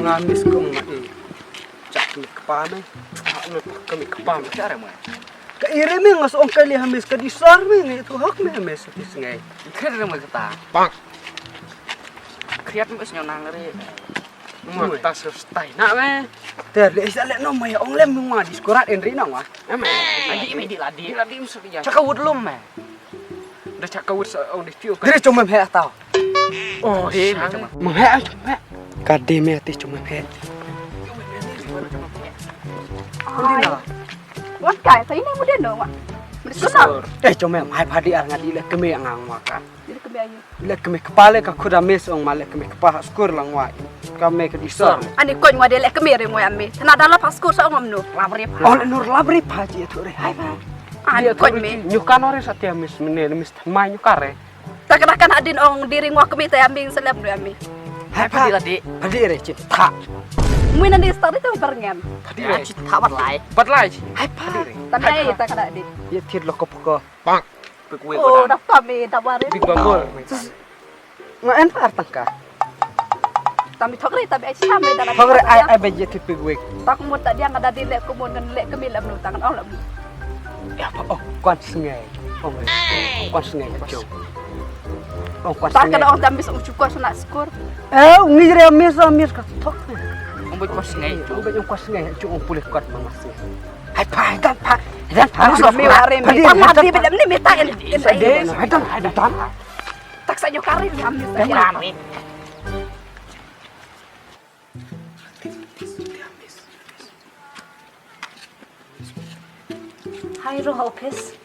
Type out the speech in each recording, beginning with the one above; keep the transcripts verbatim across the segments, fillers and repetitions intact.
Ah, miss ko ma i. Chak mi kpa me. Ah, mi kpa me. Chare mo. Ka ire me nga song kali ha miss ka di sar me ngi tu hak me ha miss ti sngai. Kre re mo kata. Bang. Kriat mo snyo nang re. Mo ta so stai na me. Ter le sa le no ma ya ong lem ma diskurat en ri na wa. Ame. Adi me di ladi. Ladi mo so ya. Chaka wut lum me. Da chak ka wut sa ong di piu ka. Dire chong mem he tau. Oh, he me chong mem. Mem he chong mem. Ka de me ti chong mem he. Ai. Wan kai, sa ini muda no wa. Muda susah. Eh, chong mem hai phadi ar ngadi le keme ngang wa ka. Dire keme ayu. Le keme kepale ka khuda mes ong ma le keme kepa ha skur lang wa. Ka me ka di sor. Ani kon wa de le keme re mo ya me. Tana dala pa skur sa ong no. Labri pa. Oh, le nur labri pa ji tu re. Hai pa. Ani kon me. Nyukan ore sa tia mis mene mis mai nyukare. Ta ka kan hadin ong diri ngwa kemi ta yaming selem du yami. Hai pa. Padi ladi. Padi re chin. Ta. Mui nandi star itu berngem. Padi re. Chin ta bat lai. Bat lai chin. Hai pa. Padi re. Tami ai ta kada di. Ye thir loko poko. Bang. Big wig. Oh, da pa me da ware. Big bambol. Nga en par tangka. Tami thokre tami ai cham me da. Thokre ai ai beje ti pig wig. Tak mo ta dia ngada di le ko mo ngan le kemi le mnu tangan ong le mnu. Ya pa oh kwan sngai. Ong kwan sngai jo. Ong kwan sngai. Tak kada ong tami song chukwa sana skor. Eh ngi re mis mis ka thok. Ong kwan sngai jo. Ong kwan sngai jo ong pule kwat ma mas. Hai pa dan pa dan pa. Harus me ware me. Tama di bedam ni me ta en. Hai dan hai dan. Tak sa nyo kari ni amis. Hai roh office.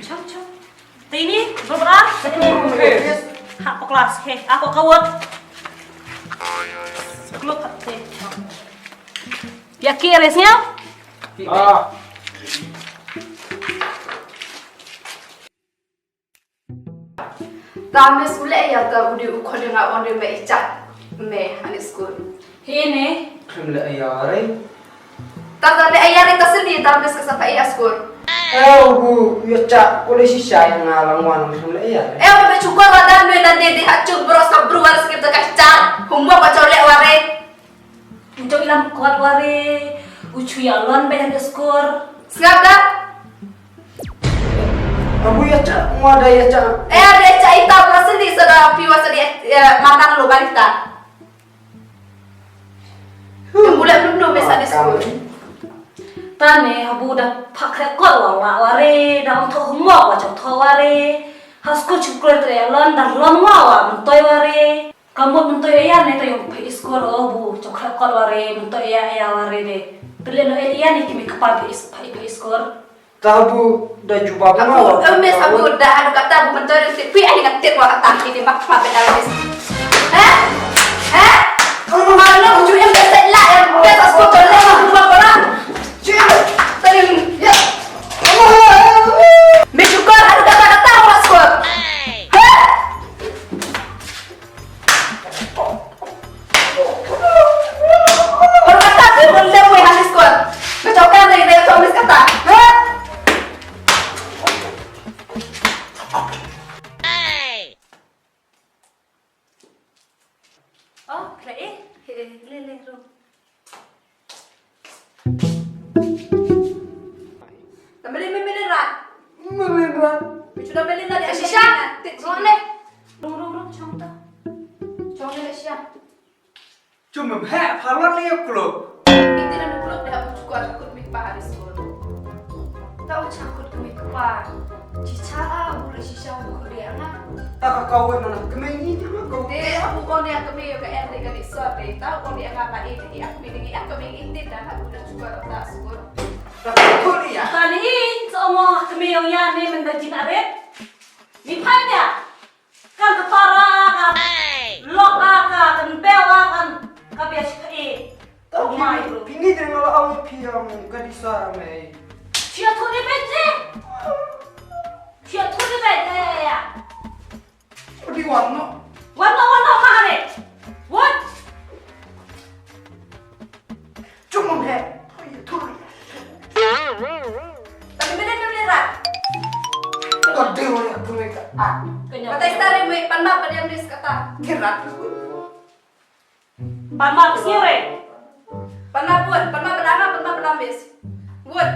Chau chau. Tini, berbra. Ha, ko kelas. He, aku kawat. Klub, he. Ya, ki resnya? Ah. Ta me sule ya ta udi u khode nga onde me icha me ani school. Hi ne. Khlem leh ïa re. Ta ta leh ïa re ta sini ta bes ka sapa ïa skur. Eh u bu ïa cha ko le shisha ïa nga lang wan khlem leh ïa re. Eh u be chukor wa dan me dan de de ha chung bro sa bru war skip ta ka cha. Humwa ba chole wa re. Njo ilam kot wa re. U chu ïa lon be han skur. Sngap da. Abu ïa cha ngwa da ïa cha. Eh da ïa cha ita bro sini sa da pi wa sa di matang lo barista. Buleh belum belum biasa di school. Tane habu da phak khreh kot wa wa ware da ong thoh homework wa chok thoh ware. Ha school chuk kler tre lon da lon wa wa mentoi ware. Kamut mentoi ya ne ta yong phai school o bu chok khreh kot ware mentoi ya ya ware de. Pele no ya ne kimi kepar phai phai school. Tabu da jubab. Abu emes abu da adu kata abu mentoi dan tip pi ani ka tip wa kata ki di mak pa bedal mis. Heh? Heh? Kamu malu uju em besek lah em besek aku tolong aku bawa. Cuy, tadi ya. Mesyukur adu kata kata wa skor. Heh? Hor kata phi un lem wei ha miss call. Nga chok kan dei dei chok miss kata. Ha? Oh, khlei eh. He, le le ro. Melin melin rat. Melin rat. Bichu da melin rat. Shisha. Tik shisha. Rung rung rung chong ta. Chong le shisha. Chum mem he phalot le klop. Iti na klop de abu chukwa chakut mi pa hari skol. Ta u chakut mi kpa. Chicha a abu le shisha u khode anga. Ta ka kawet mana kemeng ini ma ko. De abu kone a kemeng yo ka en de ka ni sor de. Ta u kone anga ma e de a kemeng de a kemeng ini dan abu le chukwa ta skol. Ta ka kone ya. Tani in so mo kemeng yo ya ne men da jin aret. Ni pa ya. Kan ka para ka lok a ka kan bel a kan ka bia shi ka e. Tau mai bro. Pini deng ala au piang ka di sa mai. Sia tu ni bete. Sia tu ni bete ya. Di warno. Warno warno mahane. What? Chumum he. Tui tui. Tapi beda tu ni rat. Kata star re, mei, pan map ba dei miss kata. Kirat. Pan map sngewre. Pan map bun, pan map ba dang, pan map ba dang miss. Bun.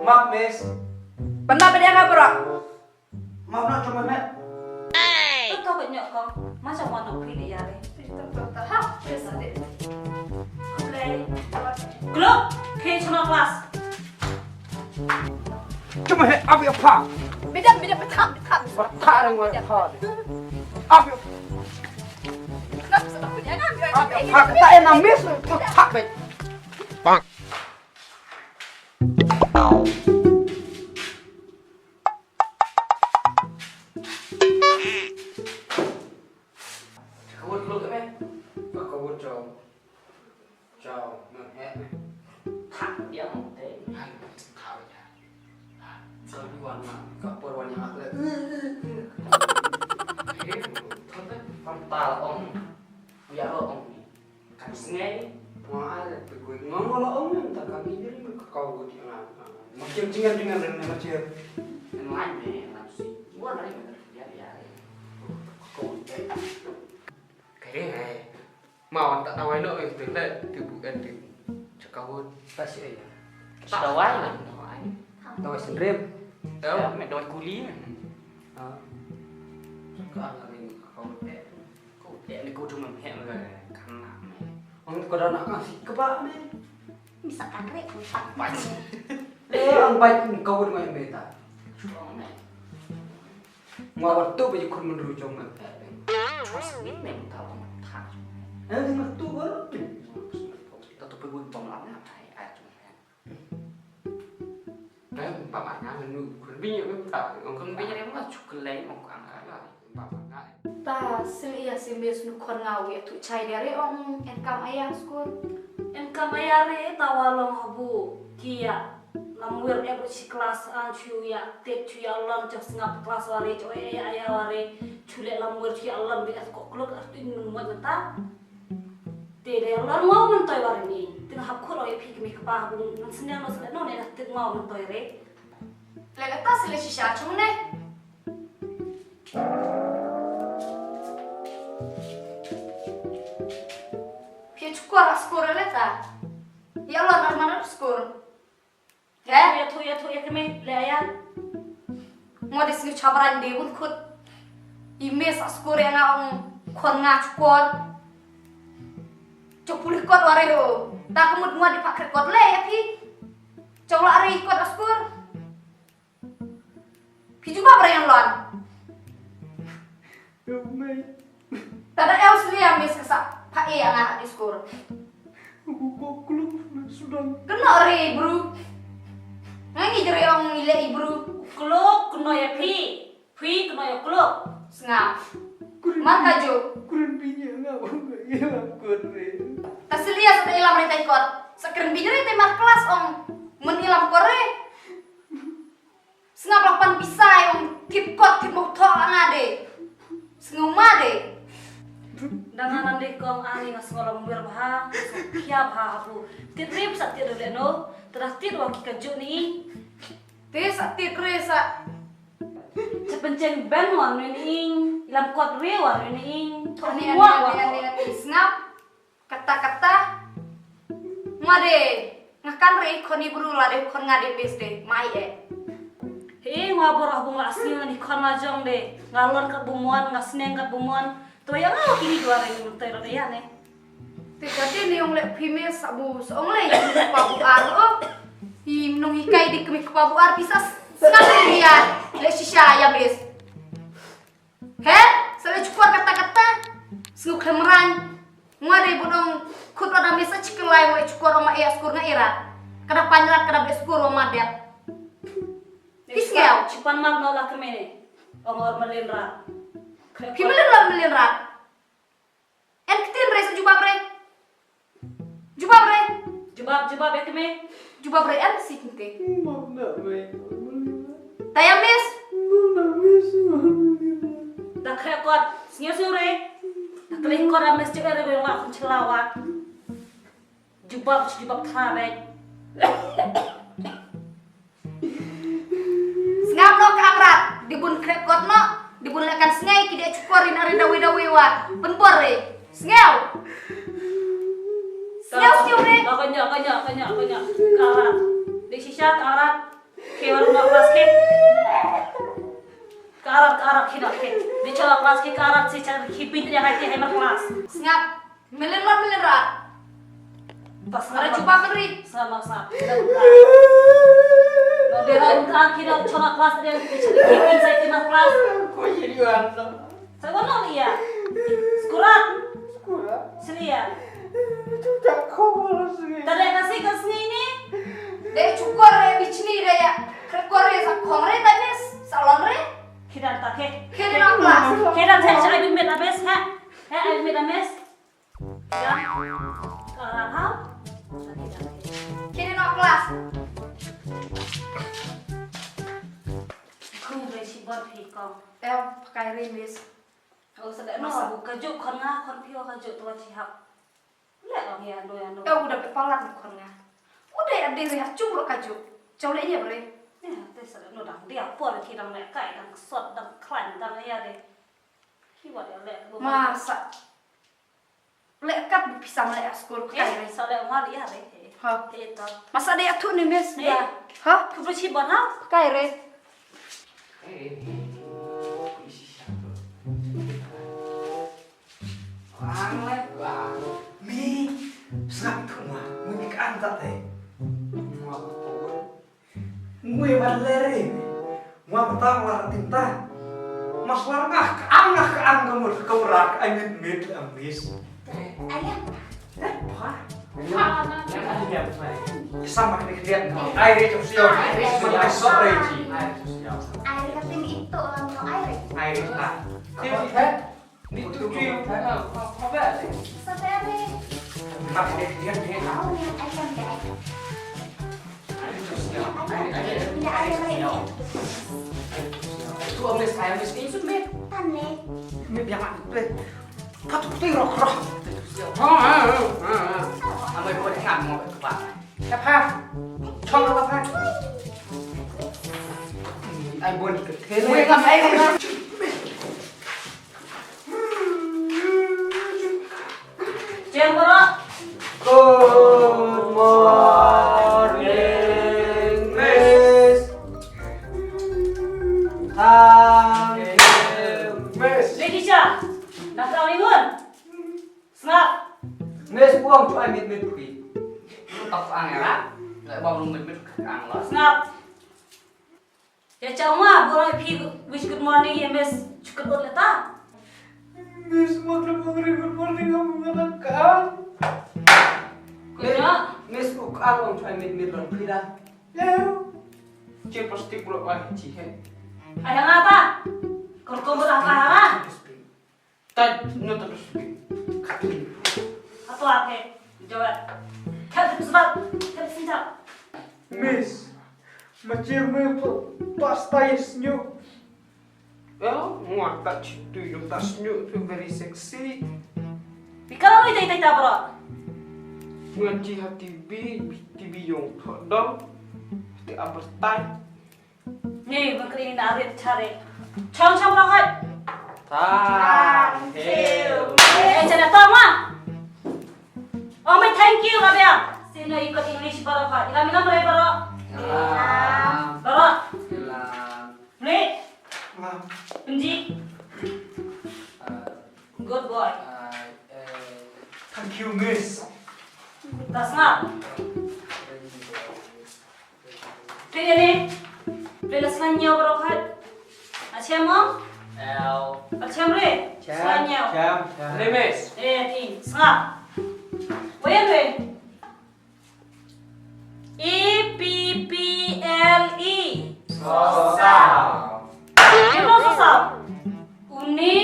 Map miss. Pan map ba dang, bro. Map na cuma met. Tu tu banyak kong. Macam mana pilih ya re? Itu tu tu. Ha, biasa deh. Play. Glok, ke chuna class. Cuma he, abi apa? Bidam, bidam, betak, betak. Betak yang gua apa? Abi. Kenapa sudah punya kan? Abi apa? Kata yang nangis, betak bet. Bang. Kawut lu ke me? Kawut jauh. Ciao, ngan heh ne. Thak ïa mo te. Hai, thak ïa. Ka wan ma, ka por wan ïa ma te. He, thon te. Pam ta la ong. Ïa la ong ni. Kan sngai. Mo ale pe gui ngong la ong ne, ta ka mi diri me ka kau gui ïa nga. Ma kiem jingan jingan rem ne ma kiem. En lain ne, en lam si. Wan ri me ïa ïa. Ko te. Ka ri ngai. Ma wan ta dawai noh, eh, tu leh, tu bu en tu. Cakawut. Ta si ai. Ta dawai lah. Dawai sendrip. Tau. Ya, me dawai kuli. Ha. Ka ngari kau te. Kau te ni kau cuma meh me kan nak me. Ong ko da nak ka si kebak me. Misalkan rek tak pas. Eh, ang baik kau ngai me ta. Chuang me. Nga wat tu ba ji khun mynru jong me. Trust me, me mynta ong tha. Eh, nga tu ba. Ta tu pe gun pom lam na thai ai tu. Eh, pa ma nga mynru khun bi me mynta. Khun bi re ma chu klei ong ka nga la. Pa ma nga. Ta sil ïa si mes nu khon nga wi tu chai de re ong en kam aya skur. En kam aya re ta wa long habu kia. Lamwir eh bad shi klas an chu ïa tet chu ïa lon chu sngap klas ware chu eh ïa ïa ware chu leh lamwir chu ïa lon bi eh ko klok ah tin mun mo ta. Te de lon mo mun toi ware ni tin hap khur oi phi kmi kpa bu nan snen no snen no ne tit mo mun toi re. Le kata sile shisha chu ne. Phi chu kwar skur le ta. Ïa lon ar man skur. He? Ïa thu, ïa thu, ïa kmie, leh ïa. Ngo dei sngi chabran de bun khut. I me sa skur ïa nga ong khon nga chukor. Chok pulih kot ware ro. Ta kemut ngo dei pak kot leh ïa phi. Chok la are kot skur. Phi jubab re ïa lon. Ïa mei. Tada ïa u slia mes ka sa pha e ïa nga ha diskur. Aku kok kluk na sudang. Kena re bru. Ngangi jere ong ile i bru. Kluk kena ïa phi. Phi kena ïa kluk. Sngap. Mar ka ju. Kurin bini nga bang ïa lam kot re. Ta slia sa ta ilam re tai kot. Sa kurin bini re tai mar klas ong. Mun ilam kot re. Sngap la pan pisa ïa ong tip kot tip mok thok la nga de. Sngew ma de. Dang nga nan de kong ani nga sngew la mwer bha, sngew khia bha habu. Tit rip sa tit rip no, tera tit wa ki ka juk ni. Te sa tit re sa. Sa pencen ben wa ni ni, lam kot re wa ni ni. Thok ni wa wa. Sngap. Kata kata. Nga de nga kan re khon i bru la de khon nga de bes de mai e. He nga bor ah bung la sing ni khon la jong de nga lon ka bumon nga sneng ka bumon. To ya nga kini dua re mun te ro ya ne. Te kati ni ong le pime sabu so ong le pa bu ar o. Hi nong hi kai di kemi pa bu ar pisa. Sngap ya le shisha ya bes. He? Sa le chukor kata kata. Sngew khlem rang. Nga dei bun ong khut wa da mesa chiklai wa chukor wa ma ïa skur nga ira. Kada panjrat kada be skur wa ma dep. Isngel. Chipan map no la kemene. Ong or malin rat. Ki malin rat malin rat. En ktin re sa jubab re. Jubab re. Jubab, jubab ïa kmie. Jubab re em si kmie. Map na me. Taya mes. Map na mes. Da khe kot. Sngew sngew re. Da kle kot a mes che re wa khun chlawa. Jubab, jubab tha re. Sngap lo ka amrat. Bun khreh kot noh, di bun leh kan sngew ki dei chukor ri na ri dawi dawi wa. Pynbor re. Sngew. Sngew sngew re. Ka nya ka nya ka nya ka nya. Karat. Di shisha karat. Ke war ma klas ke. Karat karat ki dok ke. Di chola klas ke karat si char ki pit ya hai ke hai mar klas. Sngap. Milen mat milen rat. Bas ngara cuba kri. Sama sama. Dera ka kira chona klas dia kecil kecil saya kena klas. Ko jadi wan. Saya kono dia. Sekurat. Sekurat. Selia. Itu tak kau sih. Tadi kasih ke sini ni. Deh cukur re bichni re ya. Krekor re sa kong re tabis salon re. Kidan tak ke. Kidan klas. Kidan saya saya bin bin abis ha. Ha bin abis. Kine nok klas. Kum re shi bor phi kong. Em, pakai re miss. Au sa da no bu ka juk khon nga khon phi wa ka juk tu wa chi hap. Le ong ya no ya no. Em, u da pe palat khon nga. U da ya de re hap chung ro ka juk. Chau le ye bre. Ya, te sa da no dang dia por ki dang le kai dang sot dang klan dang ya de. Ki wa de le. Ma sa. Leh kat bu pisa leh skul kai re. Sa leh ngal ya re. Ha. Te to. Masa de atu ni mes ya. Ha? Ku bru chi bon ha? Kai re. Ang leh ba. Mi. Sngap tu ma. Mu ni kan ta te. Ngui ban leri. Ngua bata ngua ratin ta. Mas lar ngah ka ang ngah ka ang ka mur ka mur rak ai mit mit ang mis. Ayam. Eh, pa. Sama ni dia. Ai re tu siau. Ai re tu siau. Ai re tu siau. Ai re kating itu orang mau ai re. Ai re ta. Di tu ki, ah, apa, apa, eh? Sabar, eh. Mak dia, dia, dia. Tahu ni, ayam, ya. Ayam, ayam, ayam. Tu amis, ayam, amis ni, sumit. Tane. Mi biang aku, eh. Kau tu, tu, rok, rok. Ha, ha, ha, ha. Amai, kau dengar, mau ke apa? Apa? Chong apa, apa? Ai, bon, ke tele. Wei, ngam, ai, ngam. Jem baroh. Good morning, Miss. Thank you, Miss. Leticia, dah kau ingun? Sngap. Miss, buang tu ai mit mit kui. Tak ang ya. Lek bang rumit mit ang lah. Sngap. Ya, chong ma, bro, phi wish good morning, ya, miss, chukut ut leta. Miss, ma kena pengeri good morning, kamu ngena kang. Kunya. Miss, u kang wang chai mit mit lon phi da. Ya. Che plastik pula pai chi he. Ayang apa? Kau kau berapa hara? Tad, no, tad, Apa ake? Jawab. Kat sebab, kat senjak. Miss, macam mana tu? Pasta is new. Ya, muat tak citu, you tas new tu very sexy. Bikal ni tai tai tabra. Ngaji hati bi, bi, ti bi yong thot dong. Ti abertai. Ni, bang kali ni na arit chare. Chong chong rong hoi. Thank you. Eh, chana tama. Oh, my thank you, Rabia. Sino ikut English baru hoi. Ilam ilam re baru. Ilam. Baru. Ilam. Ni. Ilam. Benji. Ah. Good boy. Ah, eh. Thank you, miss. Tasnga. Phi ïa ni. Phi la sngewbha baroh khat. Achem mo? Ew. Achem re? Chem, sngewbha. Chem, chem. Re, miss. Eh, ti, snga. Wei re? E P P L E. Sosaw. Kino sosaw? Une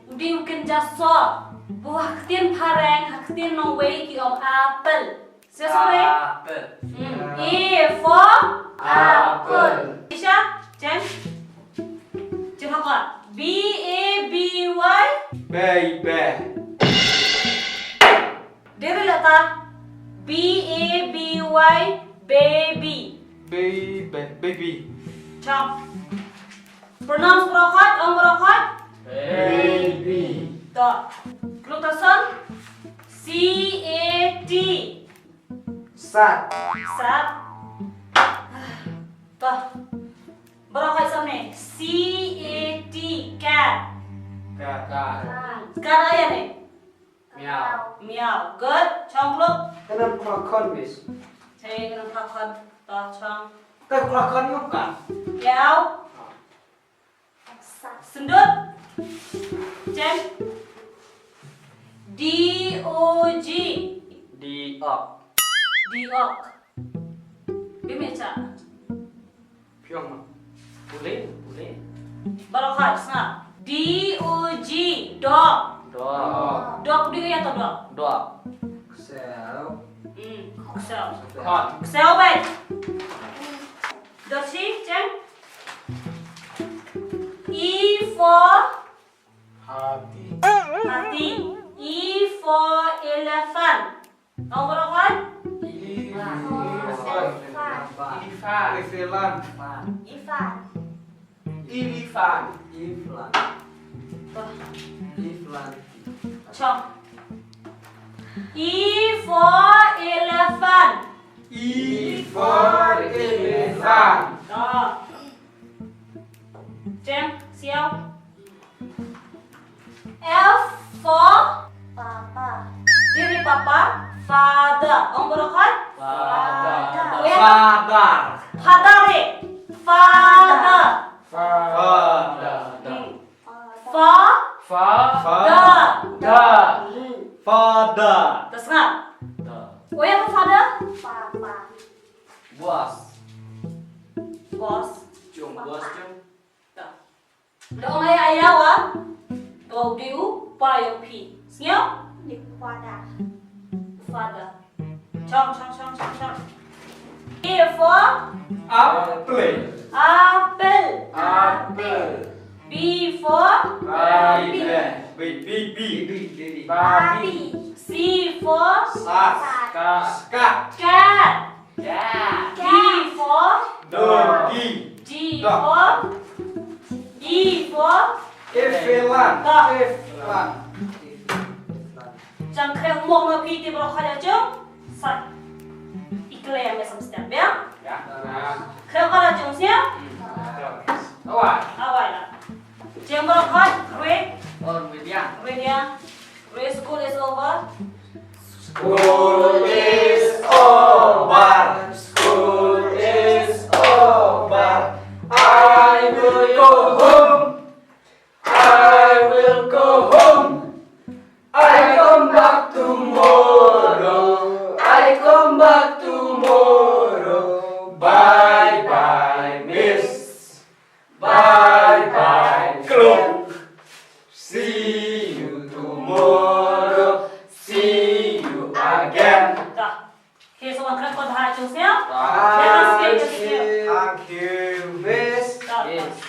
u dei u kynja soh. Ba ha ktien phareng, ha ktien nongwei ki ong apple. Sngewbha re? Apple. Hmm. A for apple. Isha, Jen. Jen ha ka. B A B Y. Baby. Dere lata. B A B Y, baby. Baby, baby. Chong. Pronounce baroh khoit, ong baroh khoit. Baby. To. Glutathione. C A T. Sat. Sat. To. Baroh khoit samne. C A T. Cat. Cat. Cat. Cat ïa ne? Miau. Miau. Good. Chong kluk. Ka nam khlakon, miss. Hey, ka nam khlakon. To chong. Ka khlakon ngam ka. Miau. Syndut. Jem. D O G. Diok. Diok. Bim ïa cha. Pure ma. Pule, pule. Baroh khoit sngap. D O G, dog. Dog. Dog, D O G ïa to dog. Dog. Ksel. Hmm, ksel. Khot. Ksel beit. Dot shi, Jem. E for Hathi. Hathi. E for elephant. Ong baroh khoit. E for elephant. Elephant. Elephant. Elephant. Elephant. Elephant. Elephant. Chong. E for elephant. E for elephant. To. Jem, siaw. F for Papa. D for Papa. Father. Ong baroh khoit. Father. Father. Father eh. Father. Father. Hmm. Fa. Fa. Da. Da. Father. To sngap. Da. Oi, apa father? Papa. Boss. Boss. Jong, boss jong. Da. Da ong ai ai wa. To di u pa ïa u phi. Sngew? Di father. Father. Chong, chong, chong, chong, chong. A for? Apple. Apple. Apple. B for? Baby. Baby. Baby. Baby. Barbie. C for? Cat. Cat. Cat. Cat. Cat. D for? Doggy. D Dog. For? E for? Elephant. Dog. Elephant. Jang khreh mok ma phi te baroh khoit jong. Sa. Ikle ïa me sam step ya. Ya. Khreh khoit jong sia. Awai. Awai la. Jeng baroh khoit, ready. Oh, ready ya. Ready ya. Ready, school is over. School is over. School is over. I will go home. I will go home. I come back tomorrow. I come back tomorrow. Bye bye, miss. Bye bye, clock. See you tomorrow. See you again. Dah. Okay, so wan kren kot ha chung sñiaw. Thank you. Thank you, miss. Dah. Yes.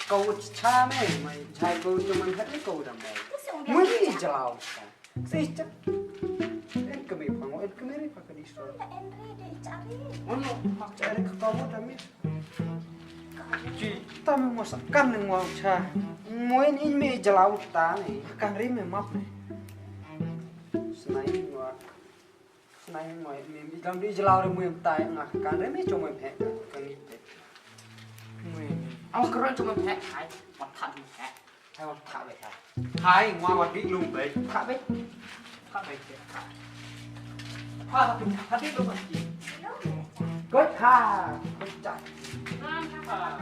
Kau cha me, mai jai kau tu man hat ni kau dah mai. Mui ni jalau sa. Sih cak. En kami pango, en kami ni pakai di sana. Ono mak cari ke kau dah mi. Ci tam mo sa kan ni mo cha. Mui ni me jalau ta ni. Kan ri me map ni. Senai mo. Nai mo, mi, mi dang di jelaw re mo tai nga kan re mi cuma phe kan ni te. Mo. Aw keren cuma phe hai, wat tha di phe. Hai wat tha be hai. Hai ngwa wat di lum be. Tha be. Tha be. Ha ha di lum be. Got ha. Got ha.